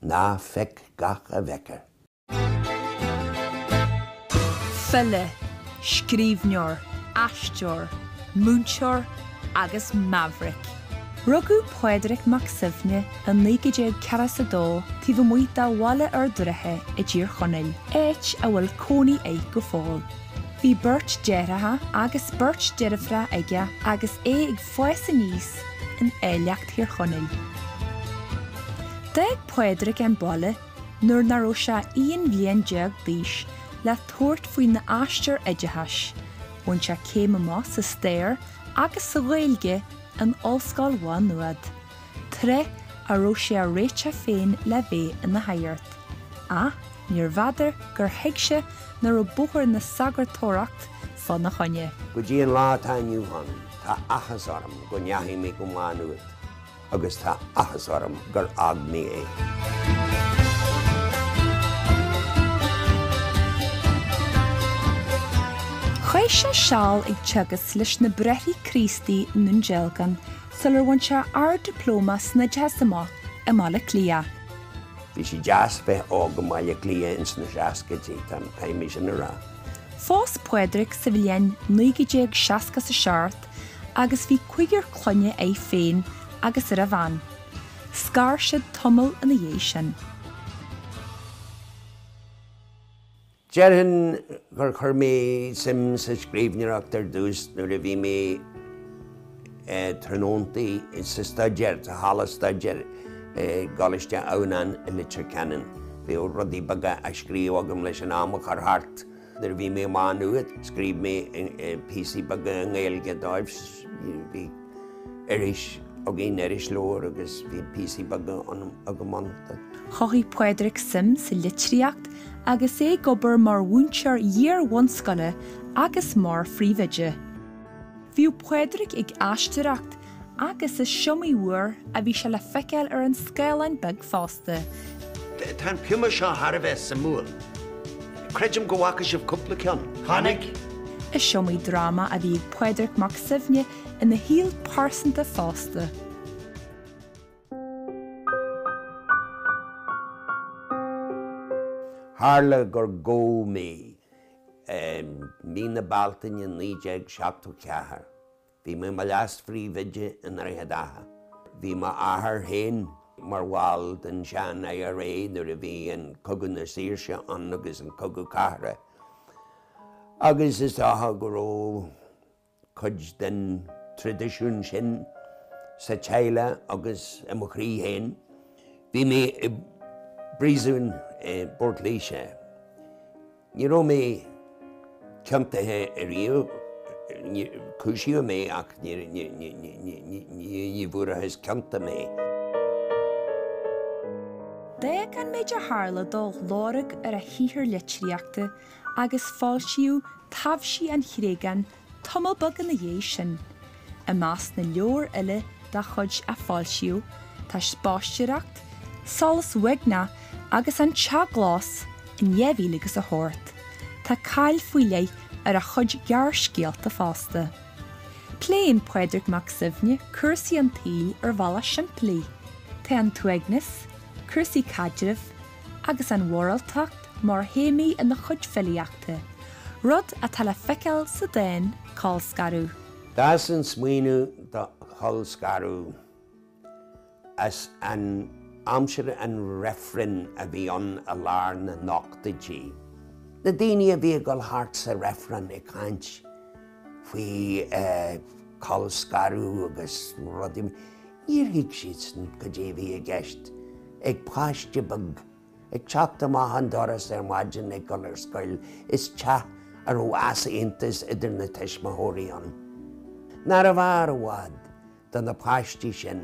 Ná feic gach a bhfeicir. File, scríbhneoir, aisteoir, múinteoir agus maverick. Rugadh Pádraig Mac Suibhne i 1942 taobh amuigh de Bhaile Ard Rátha i dTír Chonaill, áit a bhfuil cónaí air go fóill. Bhí beirt deartháireacha agus beirt deirfiúracha aige agus é ag fás aníos in áilleacht Thír Chonaill. D'fhág Pádraig an baile nuair nach raibh sé 11 bhliain d'aois le tabhairt faoina aistear oideachais, bhain sé céim amach sa stair agus sa Ghaeilge in Ollscoil Mhá Nuad, tráth a raibh sé á réiteach féin le bheith ina shagart. Ach níorbh fhada gur thuig sé nach raibh bóthar na sagartóireacht fána choinne. Go dtí an lá atá inniu ann, tá áthas orm go ndeachaigh mé go Má Nuad. agus tá áthas orm gur fhág mé é. Chaith sé seal ag teagasc leis na Bráithre Críostaí i nDún Dealgan sular bhain sé Ard-Dioplóma san Oideachas amach i mBaile Átha Cliath. Bhí sé deas bheith óg i mBaile Átha Cliath ins na seascaidí, caithfidh mé sin a rá. Phós Pádraig sa bhliain 1967 agus bhí cúigear clainne aige féin agus ar a bhean. Scar siad tamall ina dhiaidh sin. Déarfainn gur chuir mé suim sa scríbhneoireacht ar dtús nuair a bhí mé tráthnóntaí sa staidéar, sa halla staidéir i gColáiste Adhamhnáin i Leitir Ceanainn. Bhíodh rudaí beaga á scríobh agam leis an am a chur thart. Nuair a bhí mé i Má Nuad, scríobh mé píosaí beaga i nGaeilge dóibh. Bhí iris againn, irisleabhar, agus bhí píosaí beaga agam iontu. Chothaigh Pádraig suim sa litríocht agus é ag obair mar mhúinteoir iar-bhunscoile agus mar phríomhoide. Bhíodh Pádraig ag aisteoireacht agus is iomaí uair a bhí sé le feiceáil ar an scáileán beag fosta. Tá an piuma seo thar a bheith suimiúil. Creidim go bhfaca sibh cúpla ceann. Chonaic? Is iomaí dráma a bhí ag Pádraig Mac Suibhne ina shaol pearsanta fosta. Tharla gur gabhadh mé i mí na Bealtaine 1974. Bhí mé i mo leas-phríomhoide i nDroichead Átha. Bhí m'athair féin mar bhall den sean IRA nuair a bhí an Cogadh na Saoirse ann agus an Cogadh Cathartha agus is dócha go raibh cuid den traidisiún sin sa teaghlach agus i mo chroí féin. Bhí mé i bpríosún i bPort Laoise. Ní raibh mé ciontaithe ariamh, cúisíodh mé ach ní bhfuarathas ciontach mé. D'fhág an méid a tharla dó lorg ar a shaothar litríochta agus foilsíodh Taibhsí an Chreagáin Tamall beag ina dhiaidh sin, i measc na leabhar eile dá chuid a foilsíodh tá Spaisteoireacht, Solas Uaigneach agus An Teach Glas in 2008. Tá cáil faoi leith ar a chuid gearrscéalta fosta. Pléann Pádraig Mac Suibhne cúrsaí an tsaoil ar bhealach simplí. Tá an t-uaigneas, cúrsaí caidrimh, agus an mhoráltacht mar théamaí ina chuid filíochta, rud atá le feiceáil sa dán 'Colscaradh'. D'fhás an smaoineamh do cholscaradh as an aimsir an reifrinn a bhí ann i lár na n-ochtóidí. Na daoine a bhí ag dul thart sa reifreann ag caint faoi colscaradh agus rudaí, níor thuig siadsan cad é a bhí i gceist ag páiste beag ag teacht amach an doras ar maidin ag dul ar scoil is teach a raibh easaontas idir na tuismitheoirí ann. Nárbh fhearr i bhfad do na páistí sin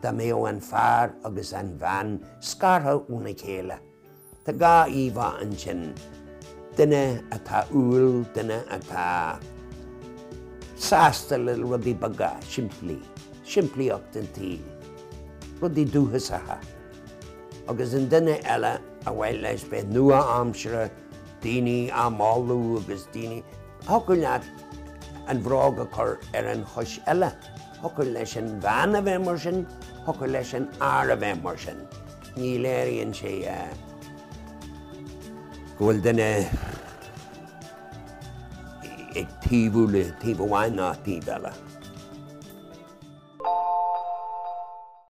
dá mbeadh an fear agus an bhean scartha óna chéile? Tá dhá íomhá ansin, duine atá umhal, duine atá sásta le rudaí beaga, simplí, simplíocht an tsaoil, rudaí dúchasacha, agus an duine eile ar mhaith leis bheith nua-aimseartha, daoine á moladh agus daoine, thiocfadh leat an bhróg a chur ar an chois eile, thiocfadh leis an bhean a bheith mar sin, thiocfadh leis an fhear a bheith mar sin. Ní léiríonn sé go bhfuil duine ag taobhú le taobh amháin ná taobh eile.